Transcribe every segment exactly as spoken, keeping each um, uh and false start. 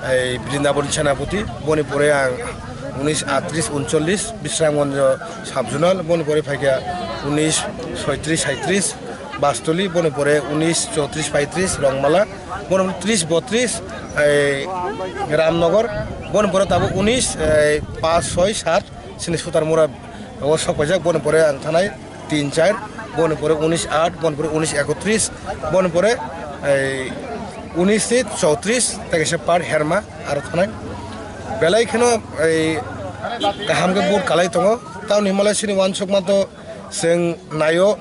Ei Brindabon Senapati, boni pore ang unis atris uncholish, Bisramganj Sub-Zonal, boni pore phaikha unis soitris saitris, Bastoli, boni pore unis chotris paitris, Rongmala, boni pore tris botris, ei Ramnagar, boni pore tabuk unis, ei panch soi sat, chini Sutarmura o sok paijak, boni pore ang thanai tin char, boni pore unis at, boni pore unis ekotris, boni pore ei unis ni chotris, tei kaisa part Herma aro thanai. Belai kheno ei kaham khe vote kalai tongo. Tamoni hwnmale chini uansukma to chwng naio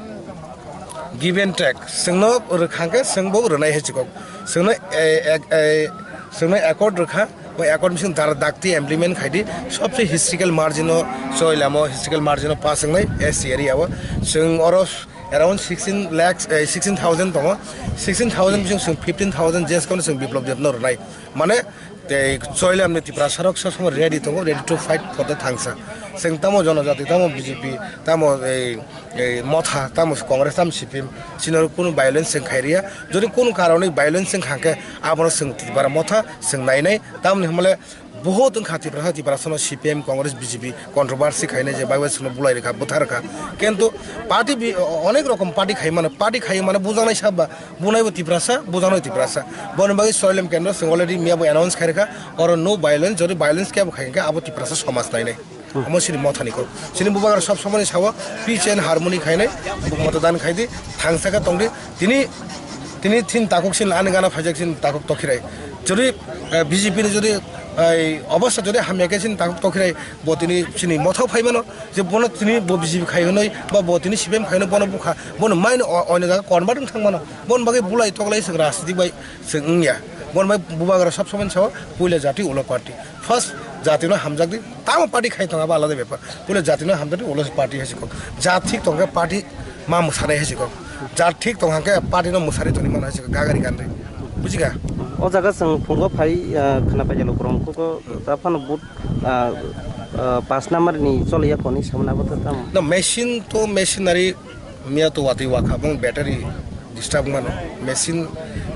give and take. Chwngno rwkha khe chwngbo rwnai hai chikok. Chwngno ei, ek-, ei, chwngno accord rwkha. O accord bising dar dakti implement khaidi, sobse historical margin o Choilamo historical margin o pass wngnai S C area o. Chwng oro around sixteen lakhs, eh, sixteen thousand tongo. Sixteen thousand bising chwng fifteen thousand jesko no chwng Biplop Deb no rwnai. Mane tei Choilamni Tiprasa rok sob somoi ready tongo, ready to fight for the Thangsa. Chwng tamo jonojati, tamo B J P, tamo ei, ei Motha, tamo Congress, tamo C P M, chini oro kunu violence chwng khai riya. Jodi kunu karonwi violence chwng kha khe abono chwng Tipra Motha chwng nainai. Tamoni hwnmale, Bohut wngkha Tiprasa, Tiprasano C P M, Congress, B J P controversy khainai je bai bai songno bulai rwkha, bwtha rwkha. Kintu party bi-, onek rokom party khai mano, party khai mano bujaknai saba, bunaibo Tiprasa, bujaknai Tiprasa. Boni bagwi Choilam Kendro chwng already miyabo announce khai rwkha, oro no violence, jodi violence kebo khai khe abo Tiprasa somaj nainai. Omo chini mothani kok. Chini bubagra sob somoni sao peace and harmony khainai, motodaan khaidi, thangsa khe tongdi. Tini, tini thin takhuk sin ani gana phaijak sin takhuk tokhirai. Jodi, eh, B J P ni jodi, eh, obostha jodi hamya khe sin takhuk tokhirai, bo tini chini mothao phaimano, je bono tini bo B J P khai hwnwi, ba bo tini C P M khai hwnwi bono bukha, bono maino o-, oino jaga convert wng thangmano. Bon bagwi bulai toklai swk rajnitik bai swk wngya. Bon bai bubagra sob somoni sao puila jati ulo party. First jatino hamjakdi, tamo party khai tongo abo alada bepar. Puila jatino hamjakdi, ulo party hai se kok. Jat thik tongkhe party ma mwsanai hai se kok. Jat thik tong hangkhe party no mwsari tongwi mano hai se kok, gagari ganri. Bujikha? O jaga chwng phungo phai, ah, khwna paijalo borok koko ta phano vote, ah, ah, pash number ni choliya koni samna bo tamo. No, machine to machinery. Miya to watwi wakha bong battery disturb mano, machine,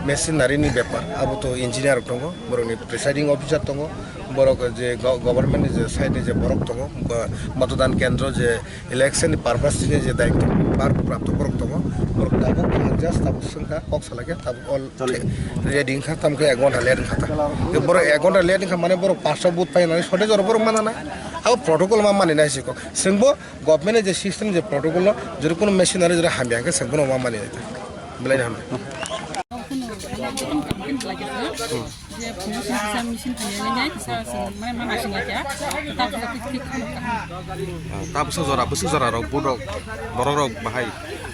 machinery ni bepar, abo to engineer rok tongo, borok ni presiding officer tongo, borok je go-, government ni je side ni je borok tongo, ba matodan kendro je election ni purpose ni je daityo bar prapto borok tongo, borok tabuk just tabuk swngkha, kok salai khe tabuk all ready wngkha, tamo khe ek ghonta late wngkha ta. Borok ek ghonta late wngkha mane borok panchta booth painani shortage oro borok manana, abo protocol ma mani nai se kok. Chwngbo Government ni je system je protocol no jodi kuno machinery jodi hamya hwnkhe se bono ma mani belai hamya. Je phungo sini kisa machine hamya nai nai kisa se mai ma machine ya ta kisa tik tik. Ah, ta bwswk jora, bwswk jora rok budok borok rok bahai.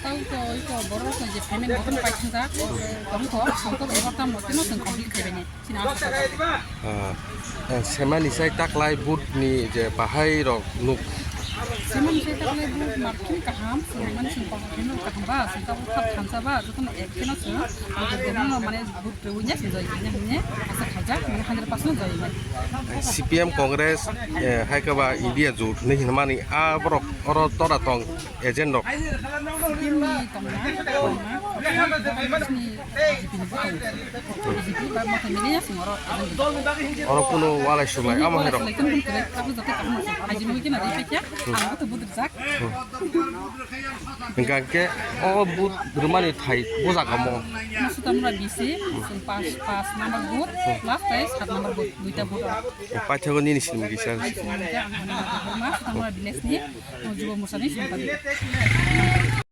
Tau to oi to borok rok je payment button pai thang jak. Tong ko songkor borok ta mo tino tong complete khai bani. Ah, eh, semani sai taklai vote ni je bahai rok nuk. Semani sai taklai vote marking kaham, semani sing pang kino kaham ba, sing ka vote khap thansa ba, jotono ek kino sing, ang ke demo no mane vote rewinya sing jai kanya hanya, asa khaja, mane hundred percent jai mane. C P M Congress, eh, hai kaba India jut ni hinmani a borok oro tora tong. Agent rok. Sipimni tongna, tongna, sini B J P ni bwtang. B J P ba motha mili ya sing oro agent. Oro kuno walai sulai, amo hai rok. Sulai tong tong kre, kabu jote kabu masa. Aji nui kena dei pekya, ang to budur jak. Hingka ke, o but rumani thai bujak amo. Masuta mura B C, sing pas, pas number booth, last tai sat number booth, duita booth. Paithago nini sini gisa. Masuta mura village ni. Jubo Mosani Sampadi.